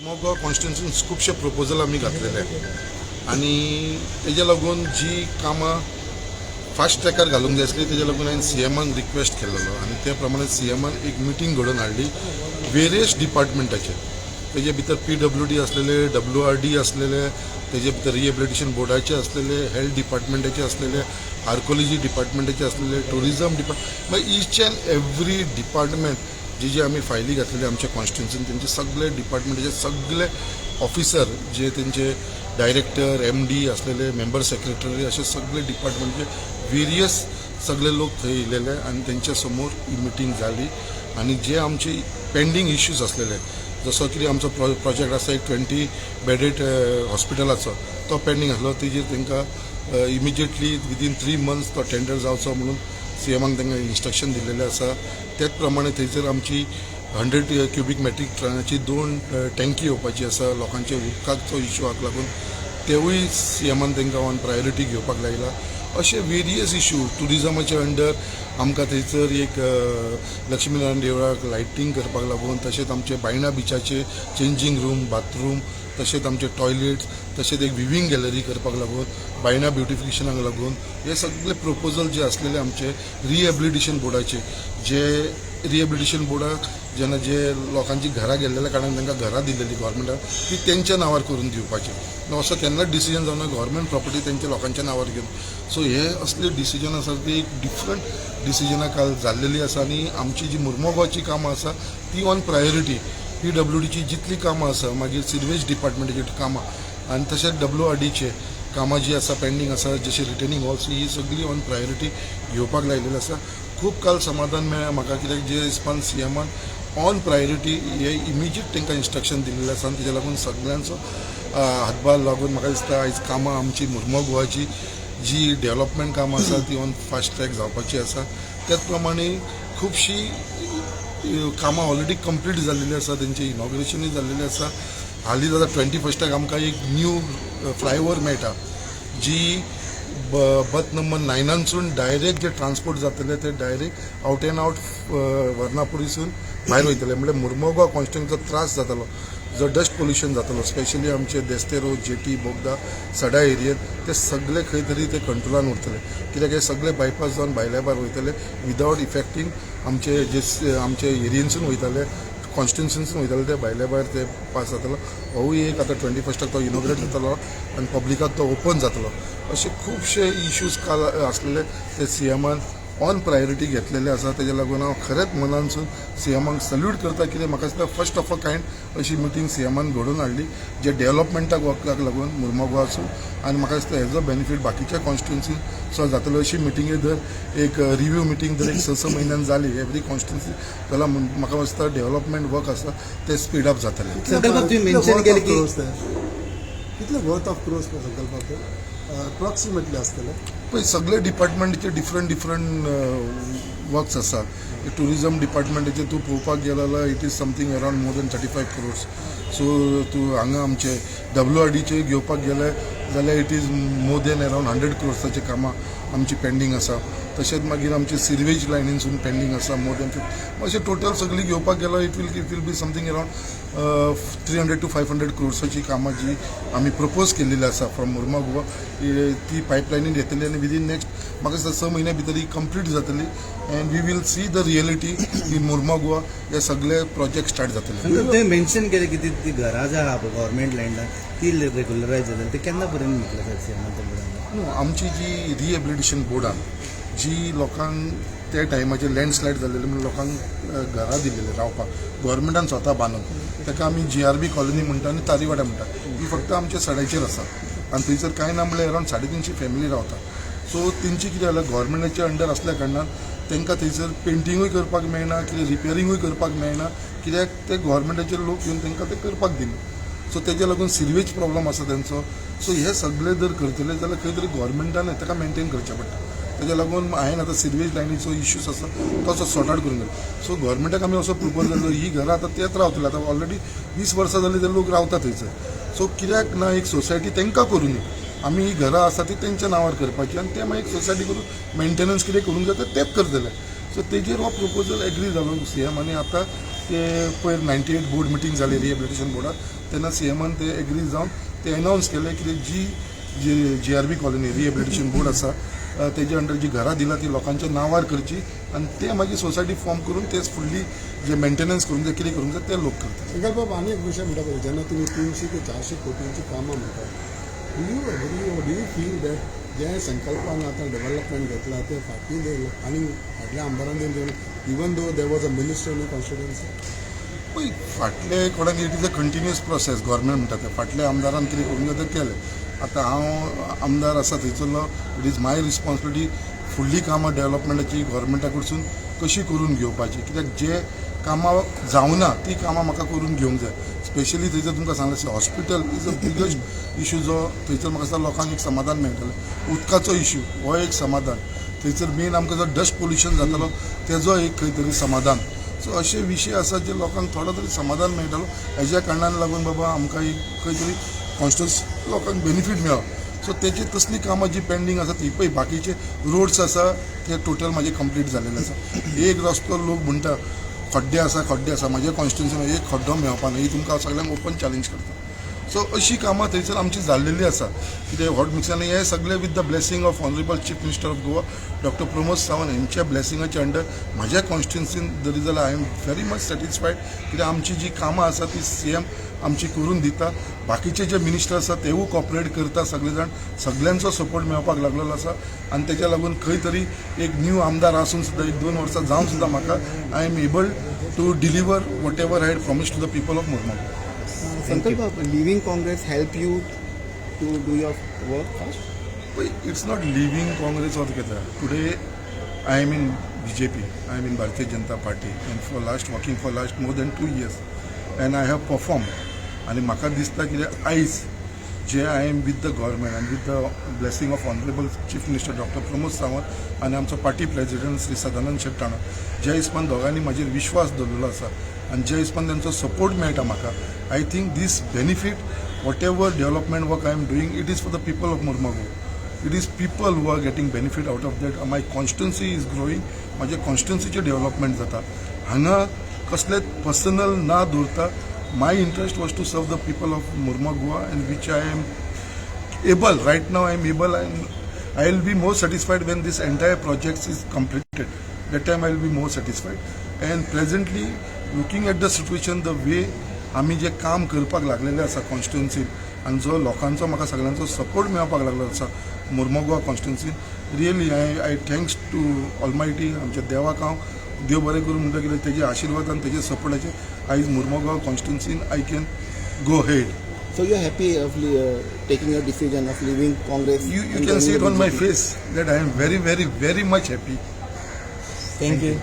मोगो कॉन्स्टिट्युन्सीन खुबशे प्रपोजल आमी घातलेले आनी तेज्या लागून जी कामां फास्ट ट्रॅकार घालूंक जाय आसली, तेज्या लागून हांवें सीएमान रिक्वेस्ट केलेलो आनी त्या प्रमाणे सीएमान एक मिटींग घडोवन हाडली वेरियस डिपार्टमेंटाचे. तेजे भितर पीडब्ल्यूडी आसलेले, डब्ल्यूआरडी आसलेले, तेजे भितर रिहेबिलिटेशन बोर्डाचे आसलेले, हेल्थ डिपार्टमेंटाचे आसलेले, आर्कोलॉजी डिपार्टमेंटाचे आसलेले, टुरिजम डिपार्टमेंट, मागीर इच अँड एवरी डिपार्टमेंट जी जी आमी फायली घातलेली आमच्या कॉन्स्टिट्युन्सीन, तेंचे सगळे डिपार्टमेंटाचे सगळे ऑफिसर, जे तेंचे डायरेक्टर, एमडी आसलेले, मेंबर सेक्रेटरी, असे सगळे डिपार्टमेंटचे वेरियस सगळे लोक थंय येयलेले आनी तेंच्या समोर ही मिटींग जाली. आनी जे आमचे पेंडींग इश्यूज आसलेले, जसो कितें आमचो प्रोजेक्ट आसा एक 20 बेडेड हॉस्पिटलाचो, तो पेंडींग आसलो. तेजेर तांकां इमिजिएटली विदीन 3 मंथ्स तो टेंडर जावचो म्हणून सीएमान तांकां इन्स्ट्रक्शन दिल्लेलें आसा. त्याच प्रमाणे थंयसर आमची 100 क्युबीक मेट्रीक टनाची दोन टँकी येवपाची आसा लोकांच्या उदकाचो इश्यूआक लागून, तेवूय सीएमान तांकां ऑन प्रायोरिटी घेवपाक लायला. अशे वेरियस इश्यू, टुरिजमाच्या अंडर आमकां थंयसर एक लक्ष्मीनारायण देवळाक लायटींग करपाक लागून, तशेंच आमचे बायणा बिचाचे चेंजींग रूम, बाथरूम, तशेंच आमचे टॉयलेट्स, तशेंच एक विविंग गॅलरी करपाक लागून, बायणा ब्युटिफिकेशनाक लागून, हे सगळे प्रपोजल जे आसलेले आमचे रिहेबिलिटेशन बोर्डाचे, जे रिहेबिलिटेशन बोर्डाक जेन्ना जे लोकांची घरां गेल्लेल्या कारणान तांकां घरां दिल्लेली गव्हर्मेंटान, ती तेंच्या नांवार करून दिवपाची. असो केन्नाच डिसिजन जावना गव्हर्मेंट प्रॉपर्टी तेंच्या लोकांच्या नांवार घेवन. सो हे असले डिसिजन आसा ती एक डिफरंट डिसिजनां काल जाल्लेली आसा. आनी आमची जी मुर्मोगांवची कामां आसा ती ऑन प्रायोरिटी, पीडब्ल्यूडीची जितली कामां आसा, मागीर सिवेज डिपार्टमेंटाची कामां आनी तशेंच डब्ल्यूआरडीचे कामां जी आसा पेंडींग आसा, जशी रिटेनिंग वॉल्स, ही सगळी ऑन प्रायोरिटी घेवपाक लायलेली आसा. खूब काल समाधान मेळ्ळें म्हाका, कित्याक जे हिसपान सीएमान ऑन प्रायोरिटी हे इमिजिएट तांकां इन्स्ट्रक्शन दिल्लें आसा आनी तेज्या लागून सगळ्यांचो हातभार लागून म्हाका दिसता आयज कामां आमची मुर्मो गोवाची जी डेव्हलपमेंट कामां आसा ती ऑन फास्ट ट्रॅक जावपाची आसा. त्याच प्रमाणे खुबशीं कामां ऑलरेडी कंप्लीट जाल्लेली आसा, तेंचें इनॉग्रेशनूय जाल्लेलें आसा. हालींच आतां 21 आक आमकां एक न्यू फ्लायओवर मेळटा, जी बर्थ नंबर 9 नानसून डायरेक्ट जे ट्रान्सपोर्ट जातले ते डायरेक्ट आवट एंड आवट वर्णापुरीसून भायर वयतले. म्हणजे मुर्मोगांव कॉन्स्टिट्युन्सीचो त्रास जातालो, जो डस्ट पोल्युशन जातालो, स्पेशली आमचे देस्तेरो, जेटी, बोगदा, सडा एरियेत, ते सगळे खंय तरी ते कंट्रोलान उरतले, कित्याक हे सगळे बायपास जावन भायल्या भायर वयतले विदावट इफेक्टींग आमचे जे आमचे एरियेनसून वयताले, कॉन्स्टिट्युन्सीसून वयताले, ते भायल्या भायर ते पास जातलो. होवूय एक आतां 21 आक तो इनॉग्रेट जातलो आनी पब्लिकाक तो ओपन जातलो. अशे खुबशे इश्यूज काल आसलेले ते सीएमान ऑन प्रायोरिटी घेतलेले आसा. तेज्या लागून हांव खरेंच मनानसून सीएमाक सल्यूट करता, कित्याक म्हाका दिसता फर्स्ट ऑफ अ कायंड अशी मिटींग सीएमान घडोवन हाडली जे डेव्हलपमेंटाक वर्काक लागून मुर्मोगांवासून. आनी म्हाका दिसता हेजो बेनिफीट बाकीच्या कॉन्स्टिट्युन्सी सो जातलो. अशी मिटिंगे जर एक रिव्यू मिटींग जर एक 6-6 म्हयन्यान जाली एवरी कॉन्स्टिट्युन्सी जाल्यार म्हाका दिसता डेव्हलपमेंट वर्क आसा ते स्पीड अप जातले. संकल्पात तुम्ही मेन्शन केले की कितले वर्थ ऑफ क्रोर्स संकल्पात अप्रॉक्सिमेटली आसतले? पळय, सगळे डिपार्टमेंटचे डिफरंट डिफरंट वर्क्स आसा. टुरिझम डिपार्टमेंटाचे तूं पळोवपाक गेलो जाल्यार it is something around more than 35 crores. So तूं हांगा आमचे डब्ल्यूआरडीचे घेवपाक गेले जाल्यार it is more than around 100 क्रोर्साची कामां आमची पेंडींग आसा. तशेंच मागीर आमचे सिवेज लायनीसून पेंडींग आसा मोर दॅन 50. अशें टोटल सगळी घेवपाक गेलो it will be something around 300 to 500 क्रोर्साची कामां जी आमी प्रपोज केल्लेली आसा फ्रॉम मुर्मा गोवा, ती पायपलायनीन येतली आनी विदीन नेक्स्ट म्हाका दिसता 6 म्हयन्या भितर ही कंप्लीट जातली and we will see the reality in Mormugao. हे सगळे प्रोजेक्ट स्टार्ट जातले. संकल्प, तुम्ही मेन्शन केले की ती ती घरां जी आहा पळय गव्हर्मेंट लँडान ती रेग्युलरायज जातली. ते केन्ना पर्यंत म्हटलें सर सीएमान तुमकां? न्हू, आमची जी रिहेबिलिटेशन बोर्डान जी लोकांक त्या टायमाचेर लँडस्लायड जाल्लेले म्हणून लोकांक घरां दिल्लेले रावपाक गव्हर्मेंटान स्वता बांदून, ताका आमी जीआरबी कॉलनी म्हणटा आनी तारीवाडा म्हणटा. ही फक्त आमच्या सड्याचेर आसा आनी थंयसर कांय ना म्हणल्यार अरावंड 350 फॅमिली रावता. सो तेंची कितें जालें, गव्हर्मेंटाच्या अंडर आसल्या कारणान तांकां थंयसर पेंटिंगूय करपाक मेळना, कितें रिपेरिंगूय करपाक मेळना, कित्याक ते गव्हर्मेंटाचे लोक येवन तांकां ते करपाक दिना. सो तेज्या लागून सिवेज प्रॉब्लम आसा तेंचो. सो हे सगळे जर करतले जाल्यार खंय तरी गव्हर्मेंटान ताका मेंटेन करचें पडटा. तेज्या लागून हांवें आतां सिवेज लायनीचो इश्यूज आसा तो असो सॉर्ट आउट करूंक जाय. सो गव्हर्मेंटाक आमी असो प्रपोज जालो, ही घरां आतां तेच रावतले, आतां ऑलरेडी 20 वर्सां जालीं ते लोक रावता थंयसर. सो कित्याक ना एक सोसायटी तांकां करूनी, आमी ही घरां आसा ती तेंच्या नांवार करपाची आनी ते मागीर एक सोसायटी करून मेंटेनन्स कितें करूंक जाता तेच करतले. सो तेजेर हो प्रपोजल एग्री जालो सीएम आनी आतां ते पयर 98 बोर्ड मिटींग जाली रिहेबिलिटेशन बोर्डार, तेन्ना सीएमान ते एग्री जावन ते अनावन्स केले की जी जी जीआरबी कॉलनी रिहेबिलिटेशन बोर्ड आसा, तेजे अंडर जी घरां दिला ती लोकांच्या नांवार करची आनी ते मागीर सोसायटी फॉर्म करून तेच फुडली जे मेंटेनन्स करूंक जाय, कितें करूंक जाय ते लोक करता. संकल्प बाब, आनी एक विशय म्हणटा पळय, जेन्ना तुमी 300 ते 400 कोटींची कामां म्हणटा, do you feel that जे संकल्पान आतां डेव्हलपमेंट घेतला ते फाटीं आनी फाटल्या आमदारान even though there was a minister in constituency? पळय, फाटले कोणाक it is a continuous process. Government म्हणटा ते फाटल्या आमदारान कितें करूंक जाय तें केलें. आतां हांव आमदार आसा थंयसरलो, it is my responsibility फुडली कामां डेव्हलपमेंटाची गव्हर्मेंटा कडसून कशी करून घेवपाची, कित्याक जे कामां जावना ती कामां म्हाका करून घेवंक जाय. स्पेशली थंयसर तुमकां सांगलें, hospital is a biggest issue जो थंयसर म्हाका दिसता लोकांक एक समाधान मेळटलें. उदकाचो इशू हो एक समाधान. थंयसर मेन आमकां जो डस्ट पोल्युशन जातालो तेजो एक खंय तरी समाधान. सो अशे विशय आसा जे लोकांक थोडो तरी समाधान मेळटलो. हेज्या कारणान लागून बाबा आमकां एक खंय तरी कॉन्स्टिट्युन्सी लोकांक बेनिफीट मेळो. सो तेजी तसली कामां जी पेंडींग आसा ती पळय. बाकीचे रोड्स आसा ते टोटल म्हाजे कंप्लीट जालेले आसा. एक रस्तो, लोक म्हणटा खड्डे आसा, खड्डे आसा, म्हाज्या कॉन्स्टिट्युन्सीन एक खड्डो मेळपा ना, ही तुमकां हांव सगळ्यांक ओपन चॅलेंज करता. सो अशी कामां थंयसर आमची जाल्लेली आसा. कितें हॉट मिक्सान हे सगळे with the blessing of honourable Chief Minister of Goa Doctor Pramod Sawant हेंच्या ब्लेसिंगाच्या अंडर म्हाज्या कॉन्स्टिट्युन्सीन जरी जाल्यार I am very much satisfied, कित्याक आमची जी कामां आसा ती सीएम आमची करून दिता. बाकीचे जे मिनिस्टर आसा तेवूय कॉपरेट करता. सगळे जाण, सगळ्यांचो सपोर्ट मेळपाक लागलेलो आसा आनी तेच्या लागून खंय तरी एक न्यू आमदार आसून सुद्दां, एक 2 वर्सां जावन सुद्दां म्हाका I am able to deliver whatever I had promise to the people of Mormugao. Sankalp, leaving Congress help you to do your work fast? It's not leaving Congress or together. Today, I am in BJP. I am in Bharatiya Janata Party, and for last working for last more than 2 years, and I have performed. आनी म्हाका दिसता कितें आयज जे I am with the government and with the blessing of honourable Chief Minister Doctor Pramod Sawant आनी आमचो party president Shri Sadanand Shet Rana, ज्या हिसपान दोगांनी म्हाजेर विश्वास दवरलेलो आसा आनी ज्या हिसपान तेंचो सपोर्ट मेळटा म्हाका, I think this benefit, whatever development work I am doing, it is for the people of Mormugao. It is people who are getting benefit out of that. My constituency is growing. म्हाजे कॉन्स्टिट्युन्सीचें development जाता. हांगा कसलेच personal ना दवरता my interest was to serve the people of Mormugao, and which I am able right now. I am able, and I will be more satisfied when this entire project is completed. That time I will be more satisfied. And presently, looking at the situation, the way आमी जे काम करपाक लागलेले आसा कॉन्स्टिट्युन्सीन आनी जो लोकांचो म्हाका सगळ्यांचो सपोर्ट मेळपाक लागलो आसा मुर्मोगोवा कॉन्स्टिट्युन्सीन, really I thanks to Almighty, आमच्या देवाक हांव देव बरें करूं म्हणटा, कित्याक तेजे आशिर्वाद आनी तेजे सपोर्टाचेर आयज मुर्मोगांव कॉन्स्टिट्युन्सीन I can go ahead. So you're happy of taking your decision of leaving Congress? You and can see joining it the on my BJP? face that I am very, very, very much happy. Thank you.